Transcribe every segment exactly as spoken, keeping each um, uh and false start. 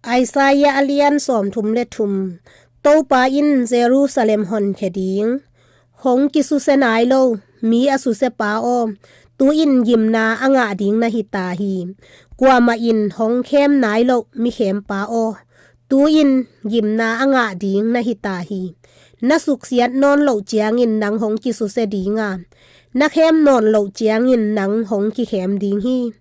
Isaiah a lian sawmthum le thum. Topa in Jerusalem honkhia ding. Hong kisusia nai lo mi a susiapa aw, tu-in gimna a ngah ding na hi ta hi. Kuamah in hong khem nai lo mi khempa aw, tu-in gimna a ngah ding na hi ta hi. Na suksiat nawn loh ciangin nang hong kisusia ding a, na khem nawn loh ciangin nang hong kikhem ding hi.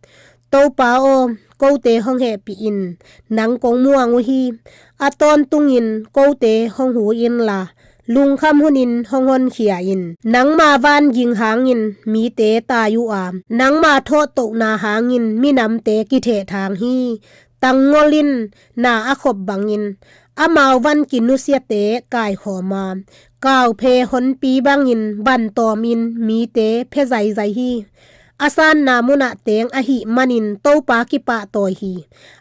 Topa aw, kote hong hehpih in, nang kong muang uh hi. A tawntungin kote hong hu inla, lungkham hunin hong honkhia in. Nangma vanging hangin mite tai uh a, nangma thawhtohna hangin minamte kithehthang hi. Tangngol in na a khop bangin amau van kinusiate kaikhawm a, kauphe honpi bangin vantawmin mite phe zaizai hi. A sanna munah teng ahih manin Topa kipahtawi hi.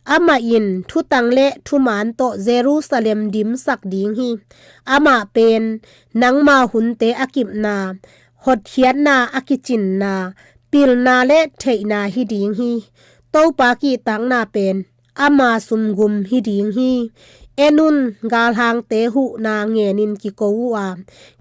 Amah in thutang le thumaan tawh Jerusalem dimsak ding hi. Amah pen nangma hunte a kipna, hotkhiatna a kicinna, pilna le theihna hi ding hi. Topa kihtakna pen ama sumgum hi ding hi. En un, galhangte huhna ngenin kiko uh a,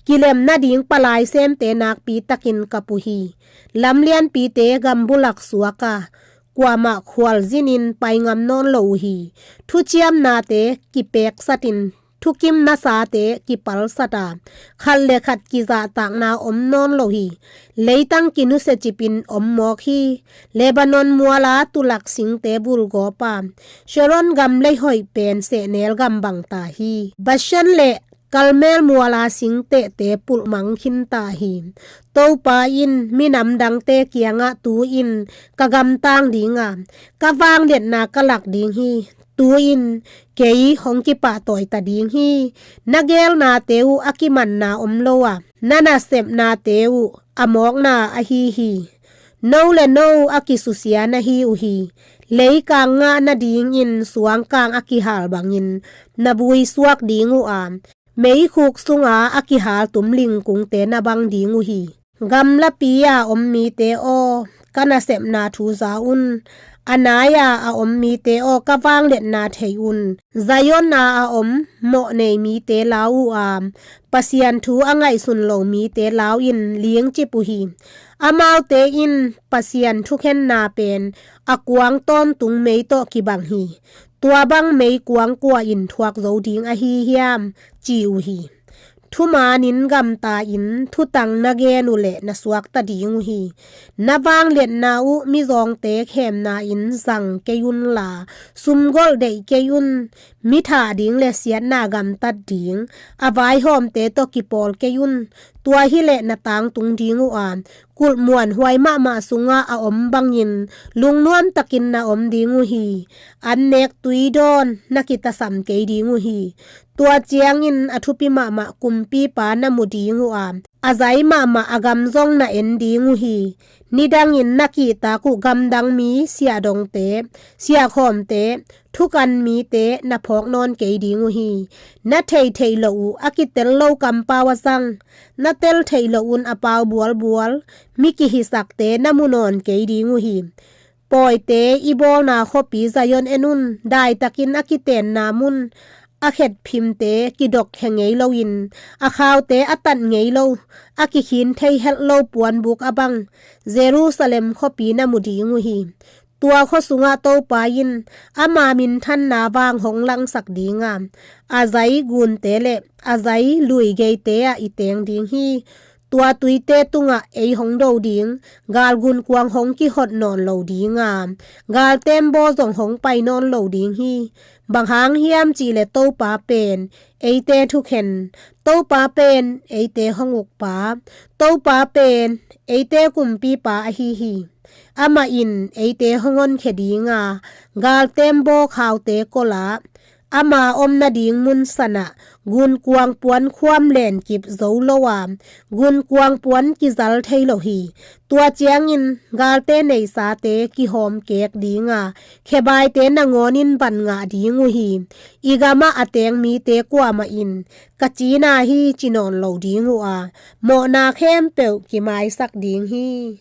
kilem nading palai semte nakpi takin kap uh hi. Lamlianpite gambulak suak a, kuamah khualzinin pai ngam nawn lo uh hi. Thuciamnate kipeksatin, thukim nasate kipalsat a, khat le khat kizahtakna om nawn lo hi. Leitang kinusiacipin om mawk hi. Lebanon muala tulak singte bulgawp a, Sharon gam leihoih pen sehnel gam bang ta hi. Bashan le Karmel muala singtehte pulhmang khin ta hi. Topa in minam dangte kiangah, tu-in ka gamtang ding a, ka vangliatna ka lak ding hi. Tu-in kei hong kipahtawi ta ding hi. Na gelnate uh a kimanna om lo a, na nasepnate uh a mawkna ahi hi. No le no a kisusia na hi uh hi. Leikang ngah nadingin suangkang a kihal bangin na buisuak ding uh a, meikhuk sunga a kihal tum lingkungte na bang ding uh hi. Gamlapi-a om mite aw, ka nasepna thu za un. A nai-a a om mite aw, ka vangliatna thei un. Zion-a a om mawhnei mite lau uh a, Pasian thu a ngaihsun lo mite lau in lingcip uh hi. Amaute in Pasian thukhenna pen a kuang tawntung mei tawh kibang hi. Tua bang meikuang kua in thuak zo ding ahi hiam, ci uh hi. Thumaanin gamta-in thutang na gen uh leh na suakta ding uh hi. Na vangliatna uh mizawngte khemna-in zang kei unla, sumgolh deih kei un. Mithah ding le siatna gamtat ding a vaihawmte tawh kipawl kei un. Tua hileh na tangtung ding uh a, kulh muanhuai mahmah sungah a om bangin lungnuamtakin na om ding uh hi. Annek tuidawn na kitasam kei ding uh hi. Tua ciangin a thupi mahmah kumpipa na mu ding uh a, a zai mahmah a gam zong na en ding uh hi. Nidangin na kihtak uh gamdang mi siahdongte, siahkhawmte, thukan mite na phawk nawn kei ding uh hi. Na thei theih loh uh a kitel lo kampau a zang, na tel theih loh un a pau bualbual mi kihisakte na mu nawn kei ding uh hi. Pawite i bawlna khuapi Zion en un, daitakin a kitenna mun, a khetphimte kidokkhia ngei loin, a khaute a tat ngei lo, a kikhin thei helh lo puanbuk a bang Jerusalem khuapi na mu ding uh hi. Tua khua sungah Topa in ama minthanna vang hong langsak ding a, a zai gunte le a zai lui geite ah i teng ding hi. Tua tuite tungah ei hong do ding gal gunkuang hong kihot nawn lo ding a, gal tembaw zong hong pai nawn lo ding hi. Bang hang hiam cihleh Topa pen eite thukhen, Topa pen eite hong ukpa, Topa pen eite kumpipa ahi hi. Amah in eite hong honkhia ding a, gal tembaw khaute kol a, ama om nading mun sanah gunkuang puan khuam lenkip zo lo a, gunkuang puan kizal thei lo hi. Tua ciangin galte neisate kihawm kek ding a, khebaite nangawnin van ngah ding uh hi. I gamah a teng mite kuamah in ka cina hi ci nawn lo ding uh a, mawhna khempeuh kimaisak ding hi.